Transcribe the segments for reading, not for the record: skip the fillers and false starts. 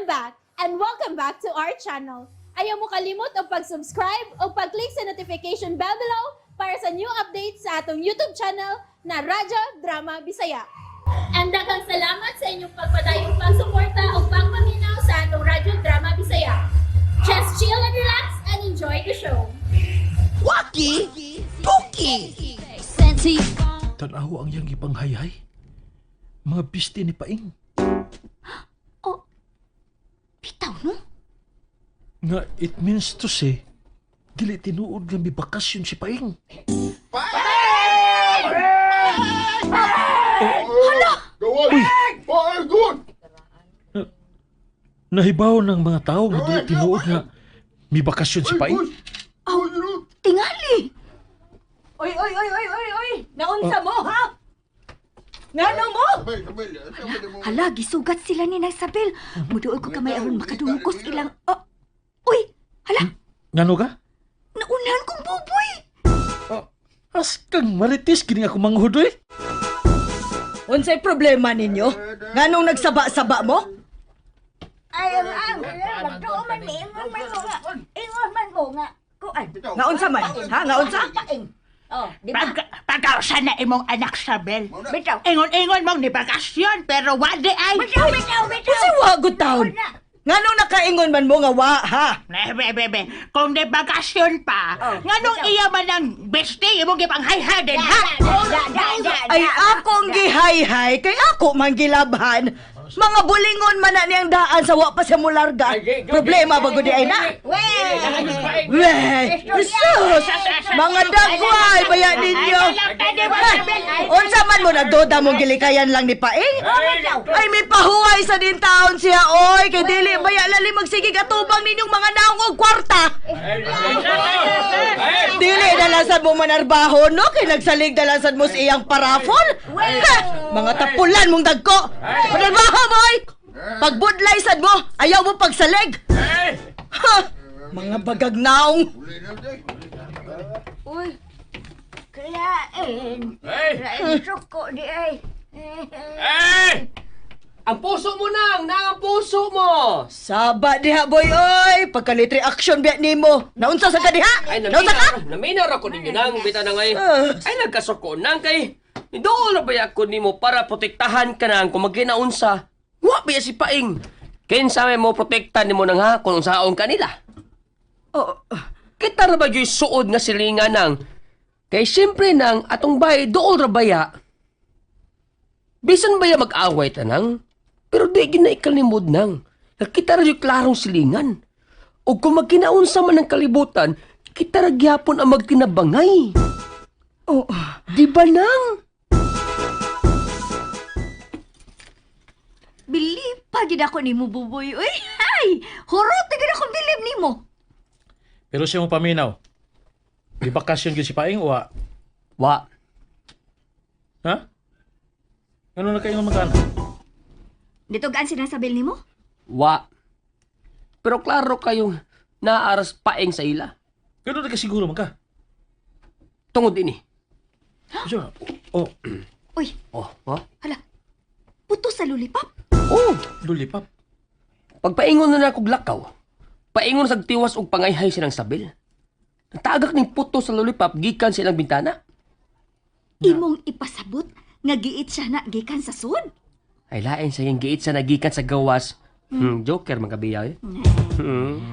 I'm back and welcome back to our channel. Ayaw mo kalimot og pag-subscribe o pag-click sa notification bell below para sa new updates sa atong YouTube channel na Radyo Drama Bisaya. And daghang salamat sa inyong pagpadayong pagsuporta o pagpaminaw sa atong Radyo Drama Bisaya. Just chill and relax and enjoy the show. Waki! Tuki! Tanaw ang iyang ipanghayhay. Mga biste ni Paing. Oh, bitaw no? Nga it means to say, dili tinuod nga mibakasyon si Paing. Uy! Nahibaw ng mga tao nga dili tinuod nga mibakasyon si Paing. Aw, tingali. Oy, oy, oy, oy, oy, oy! Naunsa mo, ha? Ngano mo? Hala, gisugat sila ni Nang Sabel. Muduol ko kamay aron makadungkos ilang. Oh, uy, hala, Ngano ka? naunahan kong buboy. Oh, askang marites kini ako manghudoy. Unsay problema ninyo? Nganong nagsaba-saba mo? Ay, ang ang magtuo man mi, ingon man mo nga. Ingon man mo nga. Kuan. Ngaunsa man? Ha? Ngaunsa? Paing. Oh, di ba? Pagkausa na imong anak Sabel. Bitaw. Ingon-ingon mong ni bakasyon pero wadi ay. Bitaw, bitaw, bitaw. Unsay wagod taon? Nganong nakaingon man mo nga wa, ha? Eh, be, be, be. Kung di bakasyon pa, Oh, nganong bitaw. iya man ang bestie imong gipanghay-hay din, ha? Da, da, da, da, Ay akong gihayhay kay ako man gilabhan. Mga bulingon man na niyang daan sa wa pa siya mularga. Problema ba gud ay na? Weh, Jesus! Mga dagway, baya ninyo! Ay, unsa man mo nagduda mong gilikayan lang ni Paing? Ay, may pahuway sa din taon siya, oy! Kay dili baya lali magsigig atubang ninyong mga naong og kwarta! Dili dalasan mo manarbaho, no? Kay nagsalig dalasan mo sa iyang parafon? Ha! Mga tapulan mong dagko! Manarbaho, boy! Pagbudlay sad mo, ayaw mo pagsalig! Ha! Mga bagag naong! Uy. Klain. Klain suko di ay. Ang puso mo nang! Nang ang puso mo! Saba diha, boy, oy! Pagkalit reaction biya nimo. Naunsa sa ka diha? Ay, Naunsa ka? naminaw, naminaw ako ninyo nang bita na ngay. Ah. Ay, nagkasuko nang kay. Doon na ba ako nimo para protektahan ka nang kung maginaunsa. Wa ba si Paing? Kinsa may mo protekta nimo nang ha kung unsaon kanila. Oh, Kita ra ba gyud suod nga silingan nang? Kay siyempre nang atong bay dool ra baya. Bisan baya mag-away tanang, pero di gyud na ikalimod nang. Nakita ra gyud klarong silingan. O kung magkinaunsa man ang kalibutan, kita ra gyapon ang magkinabangay. Oh. Di ba nang? Bilib pa gid ako nimo buboy. Uy, hay! Hurot na gid akong bilib nimo. Pero siya mo paminaw. Mibakasyon gyud si Paing o wa? Wa. Ha? Ngano na kayo magana? Dito gaan si Nang Sabel nimo? Wa. Pero klaro kayong naaras paeng sa ila. Gano na ka siguro man ka? Tungod ini. Siya, oh, Uy, Oh, ha? hala. Puto sa lulipap. Oh, lulipap. Pagpaingon na na kog lakaw, paingon sa tiwas og pangayhay silang sabil. Tagak ning puto sa lollipop gikan sa ilang bintana. Imong ipasabot nga giit siya na gikan sa sud. Ay lain sa iyang giit sa nagikan sa gawas. Joker man kabiya eh.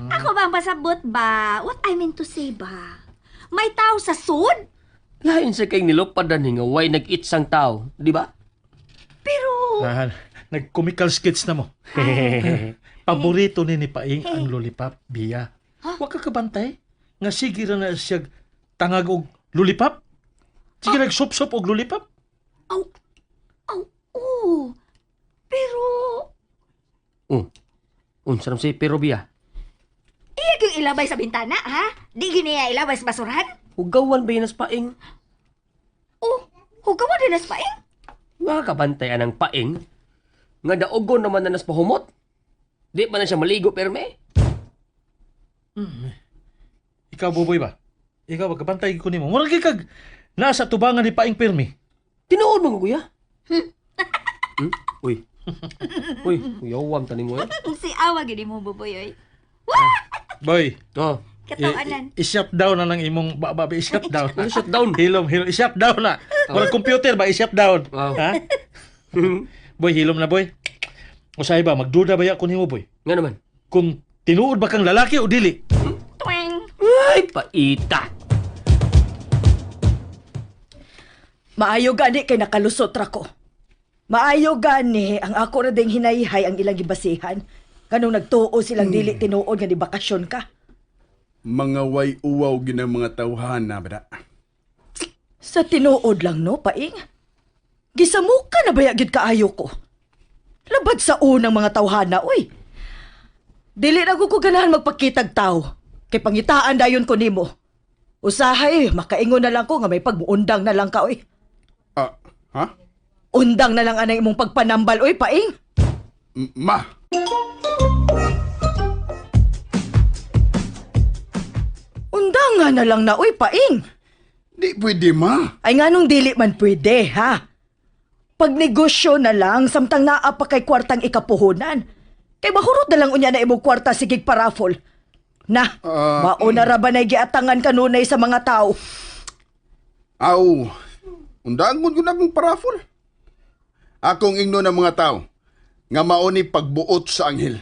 Ako ba ang pasabot ba? What I mean to say ba? May tao sa sud? Lain sa kay nilupadan nga way nag-itsang tao, di ba? Pero Nahan, nag-comical skits na mo. Paborito ni Paing ang lollipop, Bia. Wa ka kabantay? Nga sige ra na siya tangag og lollipop? Sige nag-sop-sop og lollipop? Aw, aw, oo. Pero Oh. Unsa ram si pero biya? iya gyud ilabay sa bintana, ha? Di gini ilabay sa basurahan? Hugawan ba yun as paing? Oh, hugawa din as paing. Nga kabantay anang paing? Nga daogon naman na nas pahumot? Di pa na siya maligo perme? Ikaw, Buboy ba? Ikaw, ba, kabantay ko nimo. Murag kag nasa tubangan ni Paing pirmi. Tinuod mo kuya? Uy. Uy, yawam tani mo eh. Si awa gid mo buboy oy. Boy, Oh, Katawanan. I-shut down na lang imong baba, i-shut down. ano shutdown? Hilom, hilom, i-shut down na. Wala computer ba, i-shut down. Oh. Ha? Boy, hilom na boy. Usahay ba, magduda ba ya kun nimo boy? Nga naman. Kung tinuod ba kang lalaki o dili? Tweng. Ay, paita. Maayo gani kay nakalusot ra ko. Maayo gani ang ako ra ding hinayhay ang ilang gibasihan. Kanong nagtuo silang dili tinuod nga di bakasyon ka. Mga way uwaw ginang mga tawhana ba da? Sa tinuod lang no, paing. Gisamuka na baya gid kaayo ko. Labad sa unang mga tawhana, oy. Dili na ko ganahan magpakitag tao. Kay pangitaan dayon ko nimo. Usahay, makaingon na lang ko nga may pagmuundang na lang ka, oy. Ah, ha? Undang na lang anay imong pagpanambal, oy, paing. Ma, Undang nga na lang na, oy, paing. di pwede ma. Ay nganong dili man pwede, ha? Pagnegosyo na lang, samtang naa pa kay kwartang ikapuhunan. Kay mahurot na lang unya na imong kwarta sigig parafol. Na, Ah. mauna ra ba na'y giatangan kanunay sa mga tao? Aw, undangon ko na akong parafol. Akong ingno ng mga tao, nga mao ni pagbuot sa anghel.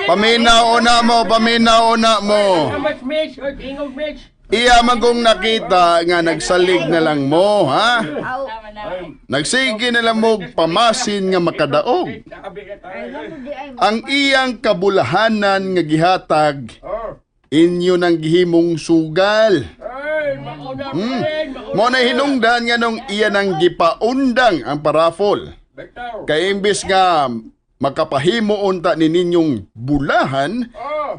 Paminaw na mo, paminaw na mo. Iya man kong nakita nga nagsalig na lang mo, ha? Nagsige na lang mo pamasin nga makadaog. Ang iyang kabulahanan nga gihatag inyo nang gihimong sugal. Mo na hinungdan nga nung iya nang gipaundang ang parafol. Kay imbis nga makapahimo unta ni ninyong bulahan,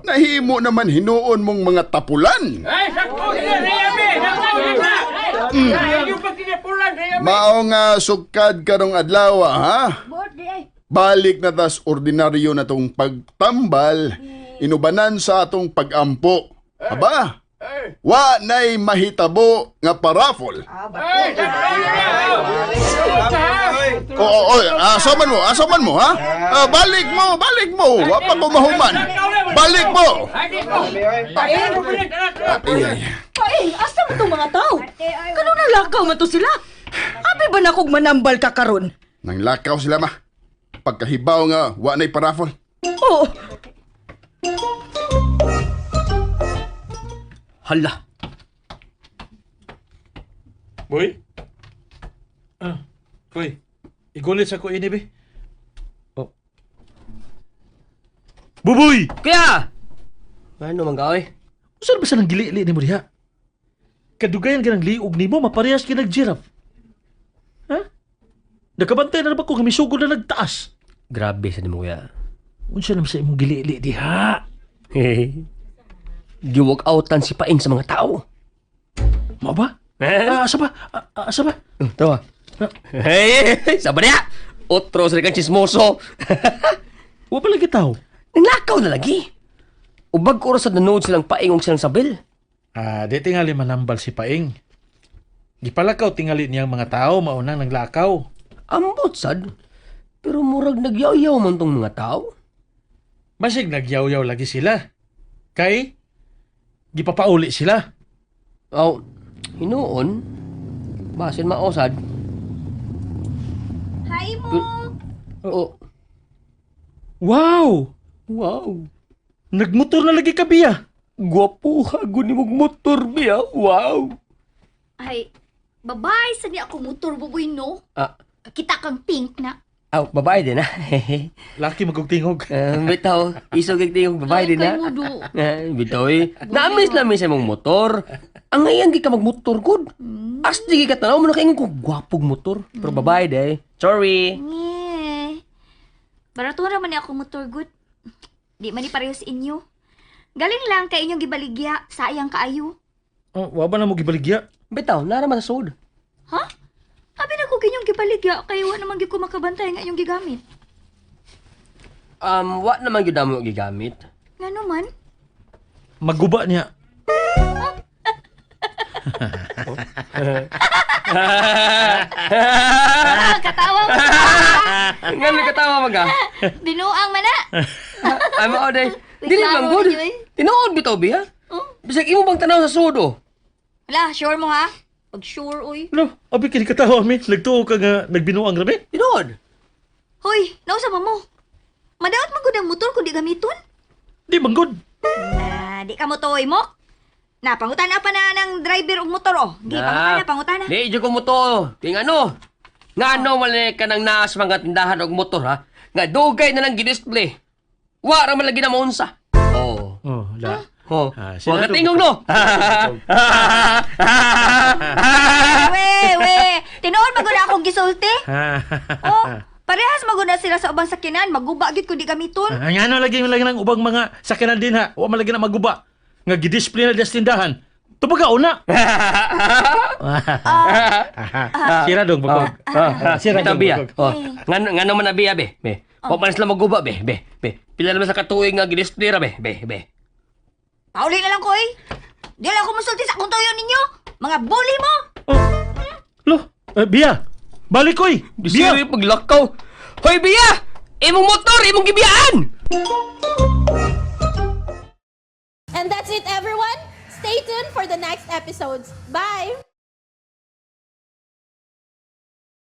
nahimo naman hinuon mong mga tapulan. Mao nga sukad karong adlaw ha. Balik na tas ordinaryo na tong pagtambal, inubanan sa atong pagampo. Aba, wa nay mahitabo nga parafol. Oo, oo, asa man mo, asa man mo, ha? Ah, balik mo, balik mo. Wa pa ko mahuman. Balik mo. Paing! Ay, ay. Paing, asa man tong mga tao? Kanong nalakaw man to sila? Abi ba na kog manambal ka karon? Nang lakaw sila ma. Pagkahibaw nga wa nay parafol. Oo, Hala. Boy? Ah, boy. Igulit sa ko ini be. Oh. Buboy! Kuya! Ano man ka, oy? Usan ba sa nang gili-ili nimo diha? Kadugayan ka ng liog nimo, maparehas ka nag giraffe. Ha? Nakabantay na ba ko nga misugod na nagtaas? Grabe sa nimo, kuya. Unsa naman sa imong gili-ili diha? Giwalk outan si Paing sa mga tao. Mao ba? Eh? Ah, asa ba? Ah, ah, asa ba? Oh, tawa. Hey, sabi niya. Otro sa kang chismoso. Wa pa lagi tao. Nanlakaw na lagi. Ubag oras sa nanood silang paing og silang sabil. Ah, di tingali manambal si Paing. Gipalakaw tingali niyang mga tao maunang naglakaw. Ambot sad. Pero murag nagyaw-yaw man tong mga tao. Basig nagyaw-yaw lagi sila. Kay gipapauli sila. Aw, hinuon. Basin maosad. Hi mo. Oh, Wow! wow. Nagmotor na lagi ka biya. Gwapo ha, ni mong motor biya. Wow. Ay, babae sa ni ako motor buboy no. Ah, Kakita kang pink na. aw, babae din ah. Laki magugtingog. Bitaw, isog yung babae din Ay, ah. kay mo do. Eh, bitaw eh. Namiss namin sa imong motor. Ang ngayon di ka magmotor gud. As di ka tanaw mo na kaingon ko gwapog motor. Pero babae day. Sorry. Nye. Barato naman ni ako motor good. Di man ni pareho sa inyo. Galing lang kay inyong gibaligya, sayang kaayo. Oh, wa ba na mo gibaligya? Bitaw, nara man sa sud. Ha? Abi na ko kinyong gibaligya kay wa naman gyud ko makabantay nga inyong gigamit. Wa naman gyud namo gigamit. Ngano man? Maguba niya. Ah, katawa mo. Ngano katawa maga? Binuang man na. Ay mao day. Dili Klaro man gud. yun, eh. Tinuod bitaw biya. Bisag imo bang tanaw sa sud oh. Wala, sure mo ha? Pag sure, uy. Lo, abi kini katawa mi. Nagtuo ka nga nagbinuang rabi. Tinuod. Hoy, nausa ba mo? Madaot man gud ang motor kung di gamiton. Di man gud. Ah, di ka mo toy mo. Na, pangutana pa na ng driver og motor oh. Di, pangutana, pangutana. Di jud ko mo to. Ting ano? Ngano man ni kanang naas mga tindahan og motor ha? Nga dugay na lang gidisplay. Wa ra man lagi na maunsa. Oh. Oh, la. Oh. Ah, Wa sila ka tingog no. We, we. Tinuod man gud na akong gisulti. Oh, parehas man gud na sila sa ubang sakinan, maguba gyud kung di gamiton. Ah, ngano lagi lagi ng ubang mga sakyanan din ha. Wa man lagi na maguba. Nga gidisplay na diya sa tindahan. Tubaga una. Sira dong bagog. Sira Bitaw dong biya. bagog. Oh. Ngano ngano man na biya be? Be. Wa man sila maguba be, be, be. Pila naman sa katuig nga gidisplay ra be, be, be. Pauli na lang ko eh. Di lang ako musulti sa akong tuyo ninyo. Mga bully mo. Oh. Lo, eh, Bia. Balik koy. Bia. Bisiri paglakaw. Hoy biya! Imong motor, imong gibiyaan! And that's it, everyone. Stay tuned for the next episodes. Bye!